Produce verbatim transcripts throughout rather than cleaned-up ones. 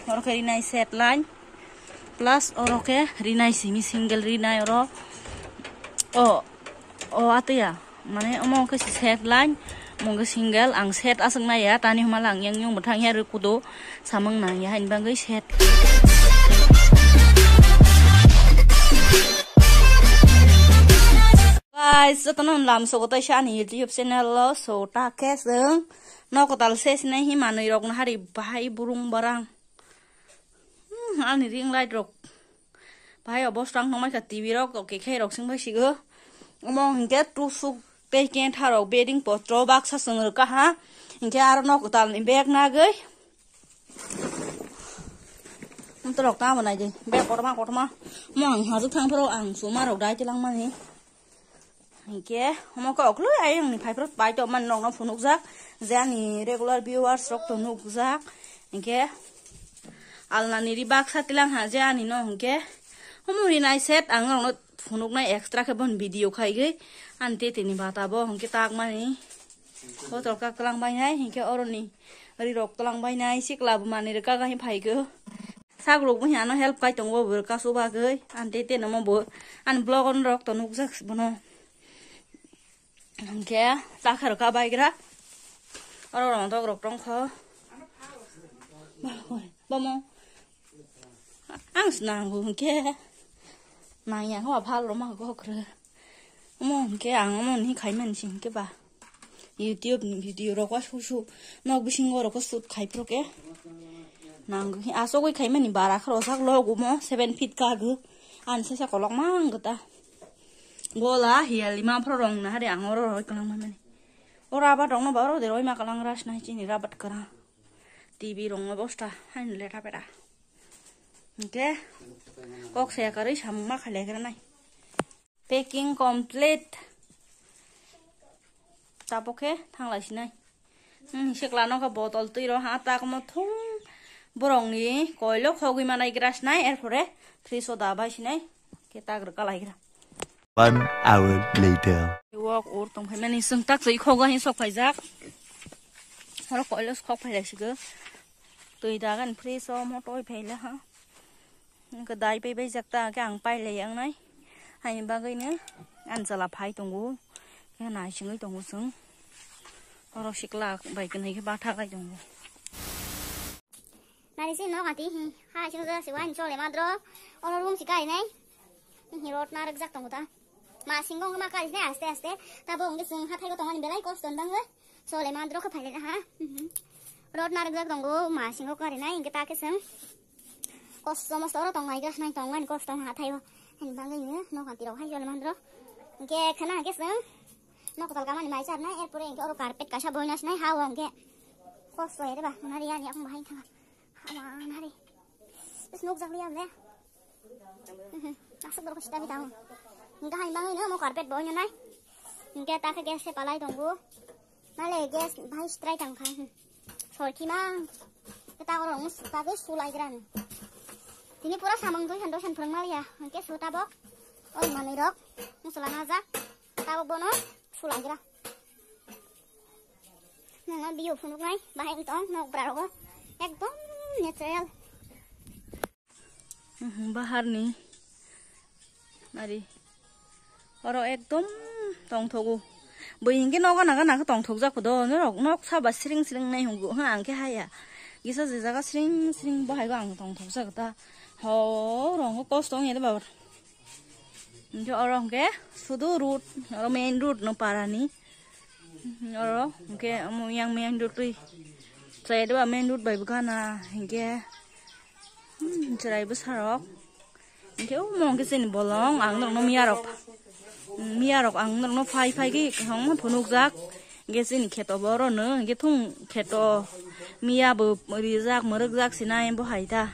Oro khe rinai set line. Plus oro khe rinai simi single rinai oro. O, o ataya. Mane omo khe set line, omo khe single. Ang set aswk naiya, tani hwnba lang yang yang bwthang ya rwkudo samung nang ya, haini bagwi set. Guys, jotono lam sogo taisa ani YouTube channel o, so ta khe chwng nok kwtal se sinai hi manwi rok nahari bahai burung barang. Hmm, ani ring light rok. Bahai obo swrang tongmai kha T V rok, okay, khe rok sing bai sigo. Omo hinkhe tusuk tei kentha rok bedding potro baksa chwng rwkha ha. Hinkhe aro nok kwtal ni bag nagwi. Motor rok tamo nai di. Bag kotorma kotorma. Omo ang hajuk thang phuru ang chuma rok dai tilang mani. Hinkhe omo khe okloi ayang ni phaiphru pai tongmani nokno phunukjak je ani regular viewers rok to nukjak. Hinkhe alnani ri baksa tilang ha je ani no hinkhe omo rinai set ang norokno phunuknai extra khe bon video khaigwi ani tete ni bata bo hinkhe takmani botol kak tlang bainai hinkhe oroni ri rok tlang bainai sikla bo manwi rwkha gahim phaigo. Sak rok bo hiya no help kai tongo bo kasu bagwi. Ani tete no mo bo ani vlog on rok to nukjak bono. Hinkhe takha rok ka baigra. Oro rong dok rok tongkho. Bomo. Ang snango hinkhe. Nangya ho phal rok ma go kre. Omo hinkhe ang omo ni khaimani si hinkhe ba. YouTube ni video rok wa su su nok bisingo rok shoot khai pro khe. Nang hi asogwi khaimani bara khoro sak logo mo seven feet ka gu. Ani sasa kolok mang gata. Gola hiya lima phro rong na hari ang oro roi kalang mani. Ora ba rong no ba oro de roi ma kalang ras nai chini rabat kara. T V rong no bosta hain leta pera. Hinkhe kok saya karwi samung ma khailai gra nai. Packing complete. Tabuk khe thanglai sinai. Hmm, sikla no khe botol twi ro ha tak mo thung borok ni koilo khogwi manai gra sinai, erpore fridge o da bai sinai khe tak rwka lai gra. One hour later. Wok ur tong phai mani swng tak twi khogo hin sok phai jak. Oro koilo sok phai lai sigo. Twi da gan fridge o mo toi phai la ha. Wngkha dai pai bai jak ta, khe ang pai lai yang nai. Haini bagwi no ang chwla phai tongo. Khe nai singwi tongo chwng. Oro sikla bai kwnwi khe bathak lai tongo. Nari se nok ati hi. Ha sing ja se wani chole madro. Oro room si kai nai. Hi rot na rwk jak tongo ta. Ma singo ma kai nai aste aste. Ta bo wngkhe chwng hathai o tongmani belai kosto wng bangwi. Chole madro khe phai lai ha. Rot na rwk jak tongo ma singo kari nai hinkhe ta khe chwng. Kosto mosto oro tong nai khe nai tong nai kosto ha thai o. Haini bagwi no nok ati rok hai chole madro. Hinkhe khana hinkhe chwng. Nok kwtal kamani mai charnai, erpore hinkhe oro carpet kaisa boina sinai ha o hinkhe. Kosto ere ba, nari ani akung bahai thanga. Ama nari. Is nuk jak liya le. Mhm. Asuk borok sita bidang. Hinkhe hai bangwi no mo carpet boina nai. Hinkhe ta khe gas se palai tongo. Nale gas bahai strai tang kha. Sorkima. Khe ta oro mo suta khe sulai gran. Tini pura samang doi san doi san phwrwng maliya. Hinkhe suta bok. Oi manwi rok. Musula na jak. Tabok bono sulaigra. Nangno view phunuknai bahai wng tong nok bra rogo. Ekdom natural. Mhm, baharni. Mari. Oro ekdom tongthogo. Bui hinkhe nogo naga naga tongthokjak phodo. Norok nok saba sring sring nai hungo. Ha, ang khe haya. Gisa je jaga sring sring bahai go ang tongthokjak ta. Ho, rong kosto wngya de babar. Hinkhe oro hinkhe sudu road, oro main road no parani. Oro hinkhe omo yang main road twi chaya deba main road bai bwkhana hinkhe, hmm, chwrai bwsarok. Hinkhe omo hinkhe chini bolong ang norokno miyarok, miyarok ang norokno phai phai khe kwbangma phunukjak. Hinkhe chini kheto bo orono hinkhe thung kheto miya bo rijak mwrwkjak sinai bo hai ta.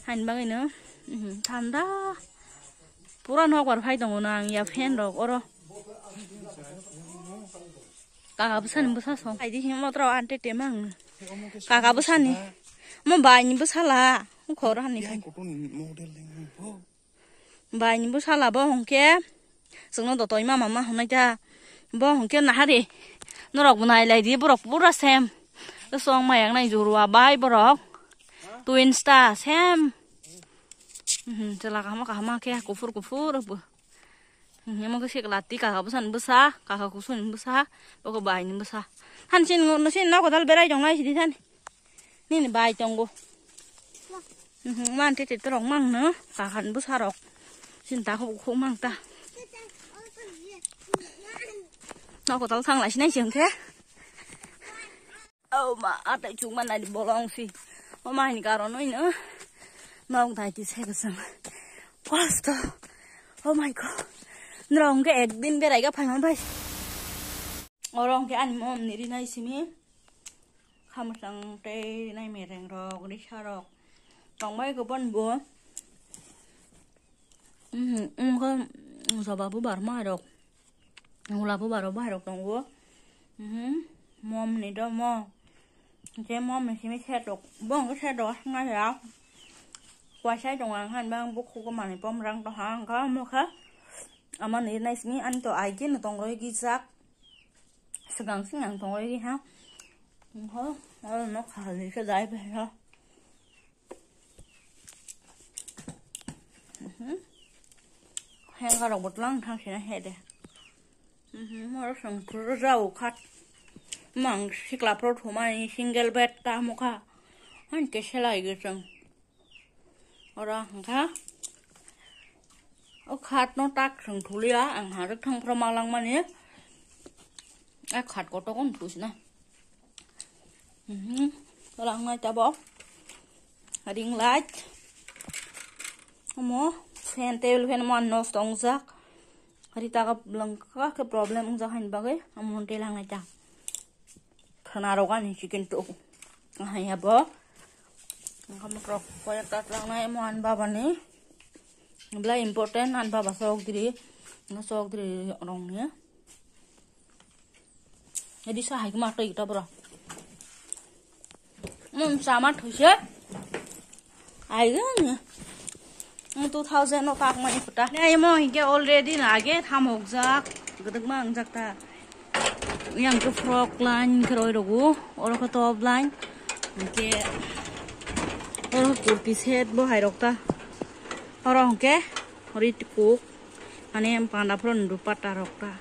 Haini bagwino, mhm, thanda. Pura nokbar phai tongo nang ya fan rok oro. Kaka bwsani bwsa song. Ai di himo tro ante temang. Kaka bwsani. Mo bai ni bwsala. Khor hani khai. Bai ni bwsala bo hongke. Sungno dotoi mama ma honai ta. Bo hongke nahari. Norok bo nai lai di borok pura sem. Song mayang nai jurua bai borok. Twins ta, same. Mhm, chwla kahama kahama khe, kuphur kuphur bo. Mhm, amo khe sikla ti kaka bwsani bwsa, kaka kusuni bwsa, boko baini bwsa. Han sin ngo, sin nogo dal berai tongnai sidi san. Nini bai tongo. Mhm, man tete torok mangno, kaka ni bwsa rok. Sin ta khuk khuk mang ta. Nogo dal thang lai sinai sing khe. Oh ma, atai chukma nai bolong si. Oh ma, hini karon oi no. Nok dai ti se kesem. Kosto. Oh my God. Nrong ke ek din berai ga phaiman bai. Orong ke ani mom ni rinai simi. Khamsang tei rinai mereng rok, risa rok. Tong bai ko bon bo. Mhm, um ko, um, soba bu bar ma rok. Hula bo baro bahai rok tongo. Mhm. Mom ni do mo. Je mom ni simi set rok. Bo ang set rok asma ya. Kwasai tongo ang han bang bukhugo mani pom rang to ha ang kha mo kha. Ama ni nai simi ani to aige no tongo gijak. Segang sing ang tongo gi ha. Ho, aro no kha le se dai pe ha. Mhm. Hengka rok botlang thang sina he de. Mhm, moro song kuro jau khat. Mang sikla pro thumani single bed ta mokha. Han ke selai ge song. Ora hangka. O khat no tak song thulia ang haruk thang pro malang mani. A khat koto kon thusna. Mhm. Tolang nai tabo. Ring light. Omo fan, table fan mo nos tongjak. Hari taga langka ke problem ungjak hain bagwi. Omo telang nai ta. Khana roga ni chicken to. Ahai abo. Angka motrok koyak ta tlang nai mo an baba ni. Bla important an baba sok diri. No sok diri rong ni. Edi sa hai ma twi ta bro. Mum sama thuse. Ai ni. Mum two thousand no tak mani puta. Ne mo hinke already na age thamok jak. Gedek ma ang jak ta. Yang ke frock line ke roi rogu. Oro ke top line. Ke oro kurti set bo hai rok ta. Oro hingke rit kuk. Ani em panda phron dupatta rok ta.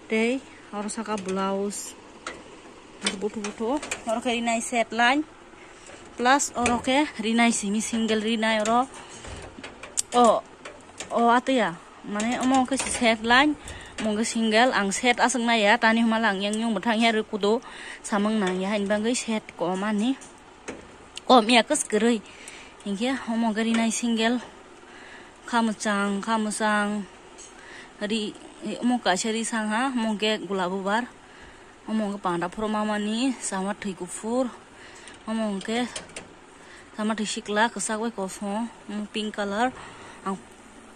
Tei oro saka blouse. Buthu buthu. Oro khe rinai set line. Plus oro khe rinai simi single rinai oro. O, o atiya. Mane omo khe set line. Omo khe single. Ang set aswk naiya. Tani hwnba lang yang yung bwthang ya rwkudo. Samung nang ya. Hain bagwi set kom ani. Kom ya kwswk kwrwi. Hinkhe omo khe rinai single. Kha mwchang, kha mwchang. Ri, omo kaisa ri sang ha, omo khe gula bubar. Omo khe panda phoro mamani, sama thwi kuphur. Omo khe sama thwi sikla, kwchak bai kosom, omo pink colour. Ang,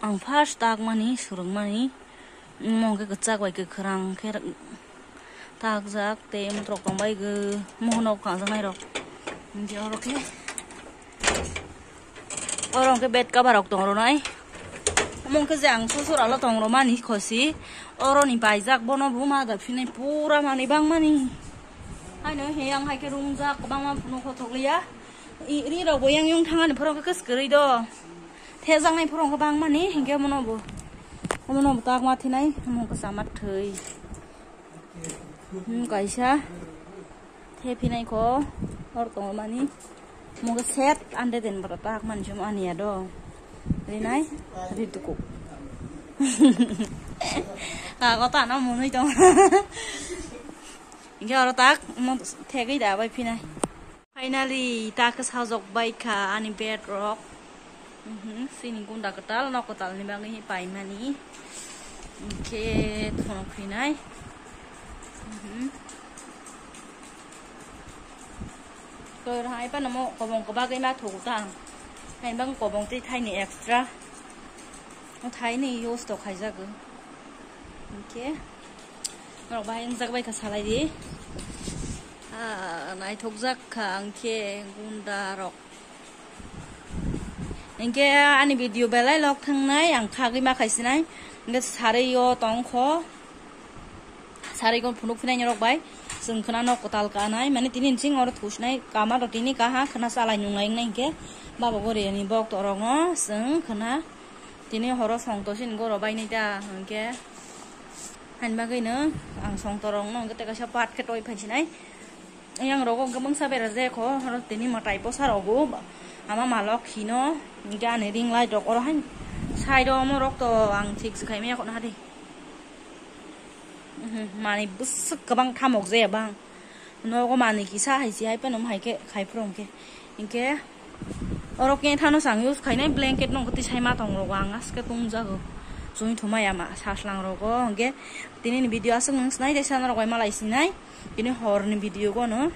ang first tak mani, swrwng mani. Omo khe kwchak bai kwkhwrang khe. Takjak tei motrok tongbai gw, mohonok kanjaknai rok. Hinkhe oro khe, oro hwnkhe bed cover rok tong ronai. Omo hwnkhe je ang sosor alo tong romani khosi. Oro ni paijak bono bo ma da phinai pura manwi bangmani. Haino he ang hai khe rungjak kwbangma nokho thokliya. I, ri rok bo yang yung thangani phoro hwnkhe kwswk kwrwi do. Thejaknai phoro hwnkhe bangmani hinkhe mono bo. Omono bo takma thinai, omo hwnkhe sama thwi. Hmm, kaisa. Thephinai kho, hor tongmani. Mungkhe set ande den boro tak manjum ania do. Rinai, ritukuk. Kago tano munui tong. Hinkhe oro tak, mo thegwi da bai phinai. Finally, ta khe sajok bai kha ani bed rok. Mhm, sini gunda kwtal, nok kwtal ni bagwi hi paimani. Hinkhe thonok phinai. Mhm. Toi rw hai phano mo kobong kwbagwi ma thugo ta ang. Hai bang kobong tei thaini extra. O thaini use to khaijago. Hinkhe norok bahai wngjak bai kha salai di. Ah, naithokjak kha ang khe gunda rok. Hinkhe ani video belai log thangnai, ang khagwi ma khaisinai. Hinkhe sarwi o tongkho. Sarwi o phunuk phinai norok bai. Chwng khwna nok kwtal kanai, mane tini ching oro thusnai kama to tini kaha khwna chalai nunglai wngnai hinkhe baba gori ani bok to rokno chwng khwna tini horo song to sin goro bainai ta hinkhe hain bagwi no ang song to rokno hinkhe tei kaisa part khe toi phaisinai. Yang rogo hwnkhe mungsa bera je kho, horo tini mwtai posa rogo ama malok hino, hinkhe ani ring light rok oro hain side o omo rok to ang thik se khai maya khona hadi. Mhm, mani bwswk kwbang thamok je bang. Nogo mani kisa hai si hai phano hai khe khai phuru hwnkhe. Hinkhe oro khe thano chang use khainai blanket no twi sai ma tong rogo ang aske tong jago. Chumi thumai ama saslang rogo hinkhe tini ni video aswk nung snai de sana rok bai malai sinai. Tini hor ni video gono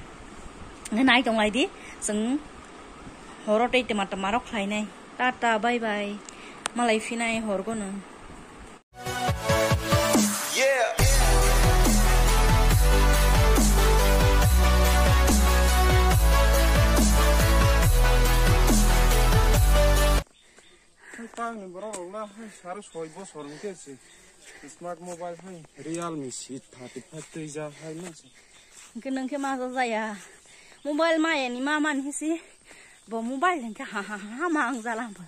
nai tong lai di. Chwng horo tei tama tama rok khlainai. Tata bye bye. Malai phinai hor gono. Yeah. Hai tangni borok rok na hai saro soi bosor hwnkhe se smart mobile hai Realme C thirty five twi ja hai man se. Hwnkhe nwng khe ma ja jaya. Mobile maya ni ma man hisi. Bo mobile hwnkhe ha ha ha ha ma ang jala bo.